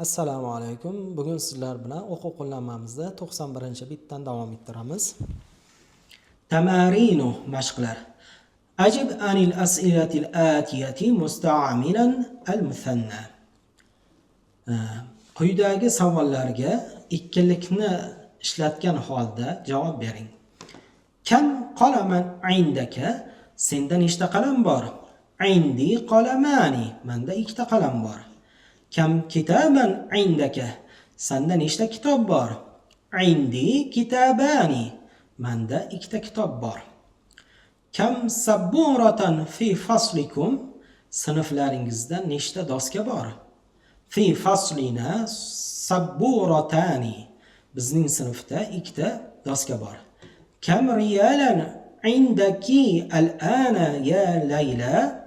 Assalomu alaykum. Bugun sizlar bilan o'quv qo'llanmamizda 91-bitdan davom ettiramiz. تمارين mashqlar. أجب عن الأسئلة الآتية مستعملا المثنى. Quyidagi savollarga ikkilikni ishlatgan holda javob bering. كم قلما عندك؟ Senda nechta qalam bor? عندي قلمان. Menda ikkita qalam bor. كم كتابا عندك؟ Senda nechta kitob bor? عندي كتابان. Menda ikkita kitob bor. كم سبورة في فصلكم؟ Sinflaringizda nechta doska bor? في فصلنا سبورتان. Bizning sinfda ikkita doska bor. كم ريالا عندك الآن يا ليلى؟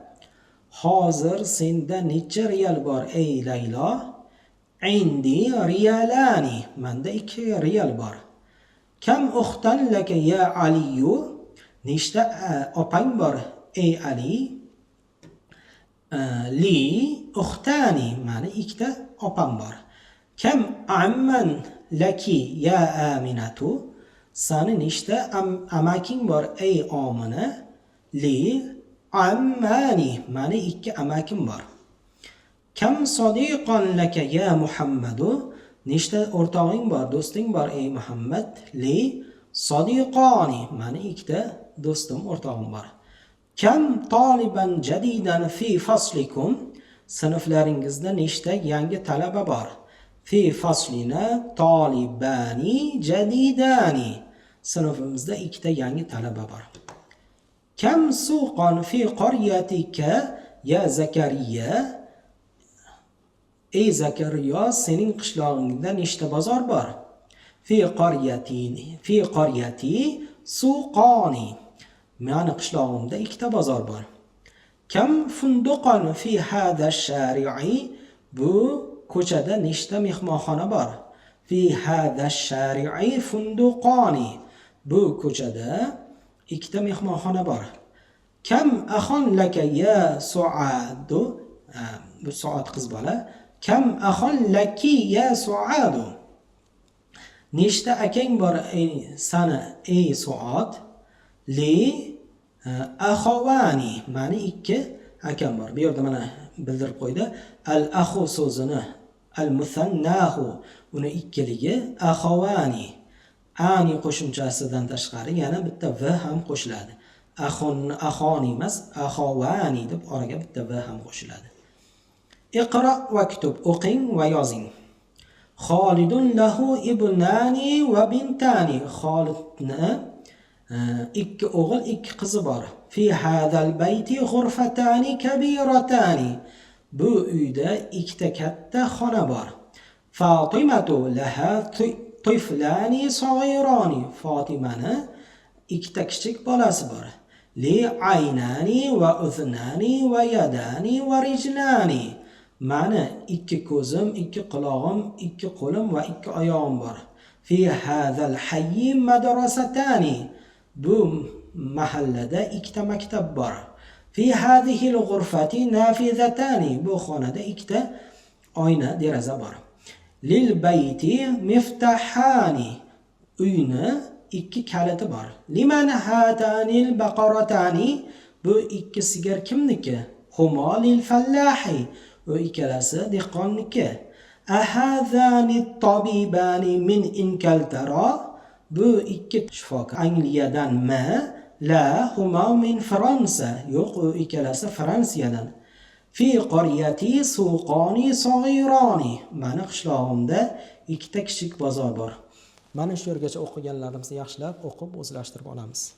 Hozir senda necha riyal bor, ey Laylo? عندي ريالان. Menda 2 riyal bor. كم أختا لك يا علي؟ Nechta opang bor, ey Ali? لي أختان. Mani ikkita opam bor. كم عما لك يا آمنة؟ Sani nechta amaking bor, ey Omina? لي عمان. Mani ikki amakim bor. كم صديقا لك يا محمد؟ Nechta o'rtog'ing bor, do'sting bor, ey Muhammad? لي صديقان. Mani ikkita do'stim, o'rtog'im bor. كم طالبا جديدا في فصلكم؟ Sinflaringizda nechta yangi talaba bor? في فصلنا طالبان جديدان. Sinfimizda ikkita yangi talaba bor. كم سوقا في قريتك يا زكريا؟ Ey Zakariyo, sening qishlog'ingda nechta bozor bor? في قريتي سوقان. Mani qishlog'imda ikkita bozor bor. كم فندقا في هذا الشارع؟ Bu ko'chada nechta mehmonxona bor? في هذا الشارع فندقان. Bu ko'chada ikkita mehmonxona bor. كم أخا لك يا سعاد؟ Bu Suad qiz bola. كم أخا لك يا سعاد؟ Nechta akang bor, ey sani, ey Suad? لي أخوان. Mani ikki akam bor. Bu yerda mana bildirib qo'ydi. الأخ so'zini المثنى, uni ikkiligi أخوان. آن qo'shimchasidan tashqari yana bitta v ham qo'shiladi. أخ, أخان emas, أخوان deb oraga bitta v ham qo'shiladi. اقرأ واكتب, o'qing va yozing. خالد له ابنان وبنتان. Xolidni ikki o'g'il, ikki qizi bor. في هذا البيت غرفتان كبيرتان. Bu uyda ikkita katta xona bor. فاطمة لها طفلان صغيران. Fotimani ikkita kichik bolasi bor. لي عينان وأذنان ويدان ورجلان. Mani ikki ko'zim, ikki qulog'im, ikki qo'lim va ikki oyog'im bor. في هذا الحي مدرستان. Bu mahallada ikkita maktab bor. في هذه الغرفة نافذتان. Bu xonada ikkita oyna, deraza bor. للبيت مفتاحان. Uyni ikki kaliti bor. لمن هاتان البقرتان؟ Bu ikki sigir kimniki? هما للفلاح. U ikkalasi dehqonniki. أهذان الطبيبان من إنجلترا؟ Bu ikki shifokor Angliyadanmi? لا, هما من فرنسا. Yo'q, u ikkalasi Fransiyadan. في قريتي سوقان صغيران. Mani qishlog'imda ikkita kichik bozor bor. Mana shu yergacha o'qiganlarimizni yaxshilab o'qib, o'zlashtirib olamiz.